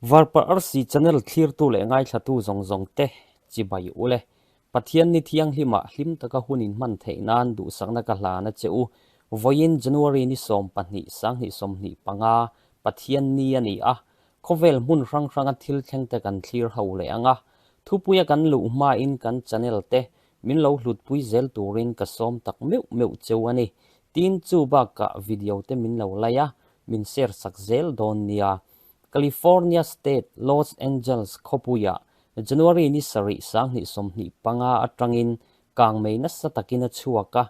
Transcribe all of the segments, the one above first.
Varparh Arsi channel thlirtu leh ngaithlatu zawng zawng te chibai u le. Pathian ni thianghlimah hlim taka hun in hman theih nan duhsakna ka hlan a che u. Vawiin January ni 12 2025 Pathian ni a ni a, khawvel hmun hrang hranga thil thleng te kan thlir ho leh ang a. Thupuia kan luh hmain kan channel te min lo hlutpui zel turin ka sawm tak meuh meuh cheu a ni. Tin, chu bakah video te min lo lai a, min share sak zel dawn nia. California State, Los Angeles khawpuiah January ni sarih 2025 atangin kangmei nasa takin a chhuak a,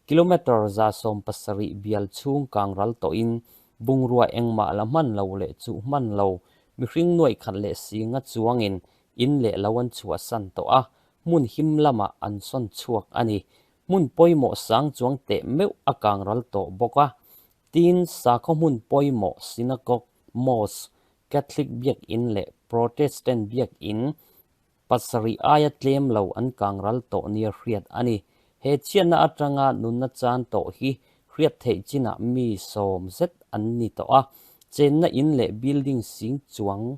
kilometre 170 bial chhung kangral tawhin bungrua engmah la hman lo leh chuh hman lo mihring nuaih khat leh singa chuangin in leh lo an chhuahsan tawh a, hmun him lamah an sawn chhuak a ni. Hmun pawimawh sang chuang teh meuh a kangral tawh bawk a, Tin, sakhaw hmun pawimawh synagogue, mosque, Catholic biakinn leh Protestant biakinn pasarih aia tlem lo an kangral tawh nia hriat a ni. He chhiatna atanga nunna chan tawh hi hriat theih chinah mi sawm zet an ni tawh a, chenna in leh building sing chuang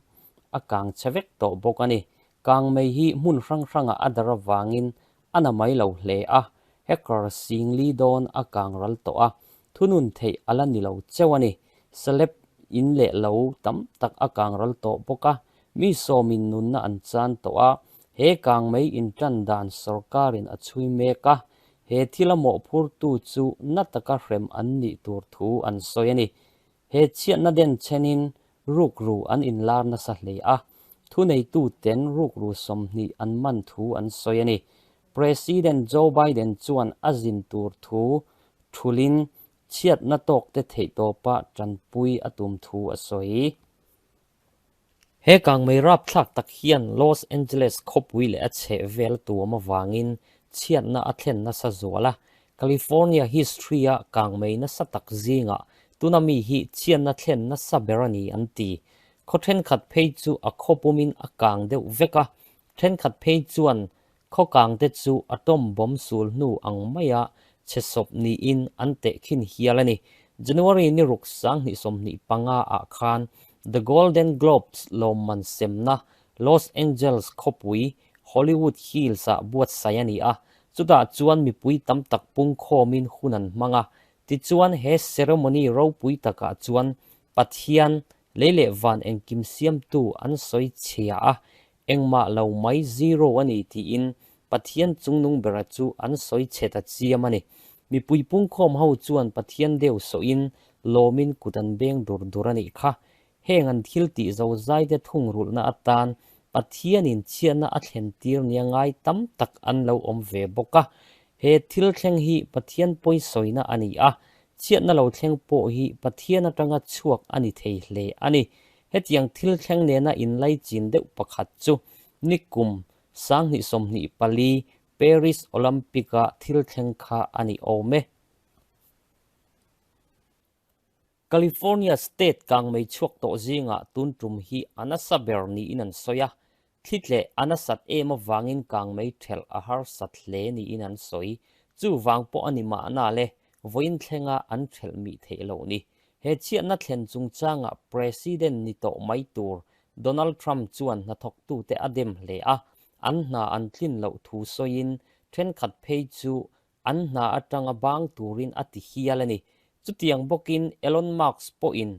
a kang chhe vek tawh bawk a ni. Kangmei hi hmun hrang hrangah a dar avangin A na mai lo hle a, hacker singli dawn a kang ral tawh a, thunun theih a la ni lo cheu a ni. Celeb in leh lo tam tak a kang ral tawh bawk a, mi sawmin nunna an chan tawh a, he kang mai intan dan sorkarin a chhui mek a, he thila mawhphurtu chu na taka hrem an nih tur thu an sawi a ni. He chhiatna den chenin rukru an inlar nasa hle a, thuneituten rukru 20 an man thu an sawi a ni. President Joe Biden chuan a zin tur thu thulin chhiatna tawkte theihtawpa tanpui a tum thu a sawi. He kangmei rapthlak tak hian Los Angeles khawpui leh a chhehvel tuam avangin chhiatna a thlen nasa zual a, California history-a kangmei nasa tak zingah tuna mi hi chhiatna thlen nasa ber a ni an ti. Khaw thenkhat phei chu a khaw pumin a kang deuh vek a, thenkhat phei chuan khaw kangte chu atom bomb sul hnu ang maia chhe sawp niin an tehkhin hial a ni. January ni ruk 2025 ah khan The Golden Globes lawmman semna Los Angeles khawpui Hollywood Hills ah buatsaih a ni a, chutah chuan mipui tam tak pungkhawmin hun an hmang a. Tichuan he ceremony ropui takah chuan Pathian, lei leh van engkim siamtu an sawi chhia a, Engmah lo mai zero a ni tiin Pathian chungnung bera chu an sawi chhe ta chiam a ni. Mipui pungkhawm ho chuan Pathian deuh sawhin lawmin kut an beng dur dur a nih kha. Heng an thil tih zo zaite thungrulhna atan Pathianin chhiatna a thlen tir nia ngai tam tak an lo awm ve bawk a. He thil thleng hi Pathian pawisawina a ni a, chhiatna lo thleng pawh hi Pathian atanga chhuak a ni thei hle a ni. Hetiang thil thleng nena inlaichin deuh pakhat chu nikum 2024 Paris Olympic-a thil thleng kha a ni awm e. California State kangmei chhuak tawh zingah tun tum hi a nasa ber niin an sawi a, thli tleh a nasat em avangin kangmei thelh a harsat hle niin an sawi. Chuvang pawh a ni mahna le, vawiin thlenga an thelh mih theih loh ni. He chhiatna thlen chungchangah President ni tawh mai tur Donald Trump chuan hnathawktute a dem hle a, an hna an tlin loh thu sawiin thenkhat phei chu an hna atanga bang turin a ti hial a ni. Chutiang bawkin Elon Musk pawhin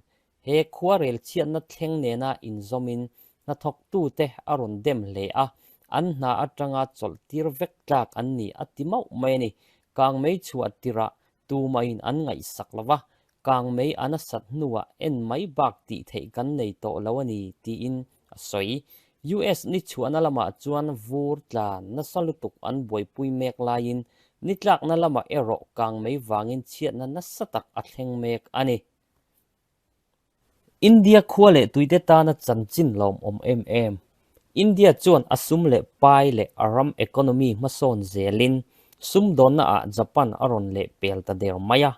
he khuarel chhiatna thleng nena inzawmin hnathawktute a rawn dem hle a, an hna atanga chawlh tir vek tlak an ni a ti mauh mai a ni. Kangmei chhuah tirah Tumahin an ngaihsak lo va, kangmei a nasat hnuah en mai bak tih theih kan nei tawh lo a ni, tiin a sawi. US ni chhuahna lamah chuan vur tla nasa lutuk an buaipui mek laiin ni tlakna lamah erawh kangmei vangin chhiatna nasa tak a thleng mek a ni. India khua leh tuite tana chanchin lawmawm em em. India chuan a sum leh pai leh a ram economy hmasawn zelin sumdawnna ah Japan a rawn leh pel ta der mai a.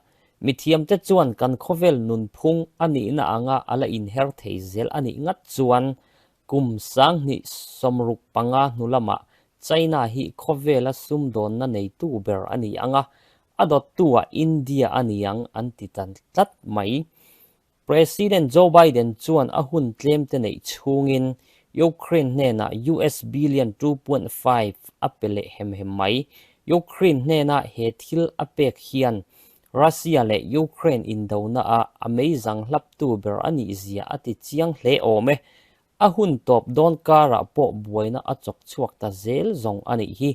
Mithiamte chuan kan khawvel nunphung a nihna anga a la inher thei zel a nih ngat chuan kum 2065 hnu lamah China hi khawvela sumdawnna neitu ber a ni ang a, a dawttu ah India a ni ang an ti ta tlat mai. President Joe Biden chuan a hun tlem te neih chhungin Ukraine hnenah US billion 2.5 a pe leh hem hem mai. Ukraine hnena he thil a pek hian Russia leh Ukraine indona ah a meizang hlaptu ber a nih zia a ti chiang hle awm e. A hun tawp dawn karah pawh buaina a chawk chhuak ta zel zawng a nih hi.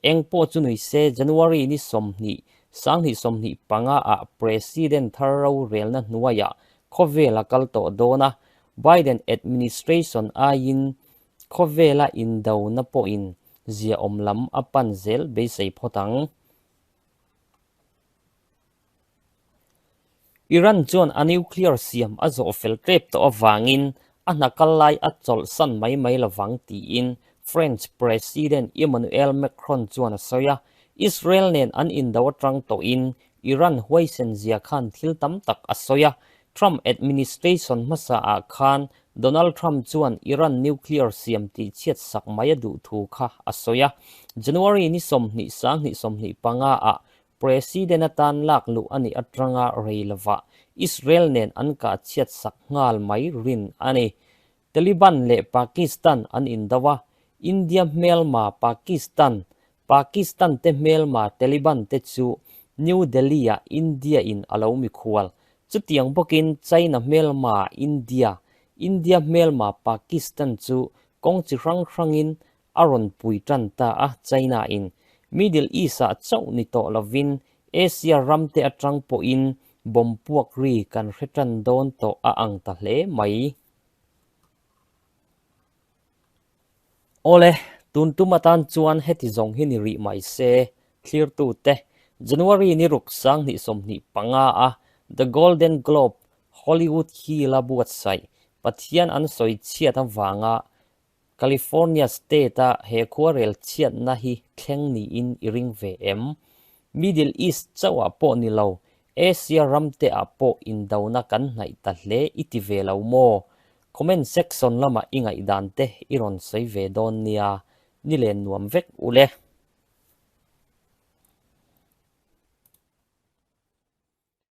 Eng pawh chu nui se January ni 20, 2025 ah President thar rorelna hnuaiah khawvel a kal tawh dawn a, Biden administration aiin khawvela indona pawhin ziaawm lam a pan zel beisei phawt ang. Iran chuan a nuclear siam a zawh fel tep tawh avangin a hna kal lai a chawlhsan mai mai lovang tiin French President Emmanuel Macron chuan a sawi a. Israel nen an indo atang tawhin Iran huaisen zia khan thil tam tak a sawi a. Trump administration hmasa ah khan Donald Trump chuan Iran nuclear siam tih chhiat sak mai a duh thu kha a sawi a. January ni 20 2025 ah President atan lak luh a nih atanga rei lovah Israel nen an kah chhiat sak nghal mai rin a ni. Taliban leh Pakistan an indo a, India hmelma Pakistan, Pakistan te hmelma Taliban te chu New Delhi-ah India in a lo mikhual. Chutiang bawkin China hmelma India, India hmelma Pakistan chu kawng chi hrang hrangin a rawn pui tan ta a, China in Middle East ah chauh ni tawh lovin Asia ram te atang pawhin bomb puak ri kan hre tan dawn tawh a ang ta hle mai. Awle, tun tum atan chuan heti zawng hi ni rih mai se, thlirtu te, January ni ruk 2025 a The Golden Globe Hollywood Hill a buatsaih Pathian an sawi chhiat avanga California state-a he khuarel chhiatna hi thleng niin i ring ve em? Middle East chauhah pawh ni lo, Asia ramteah pawh indona kan hnaih ta hle i ti ve lo maw? Comment section lamah i ngaihdan te i rawn sawi ve dawn nia, ni len nuam vek u le.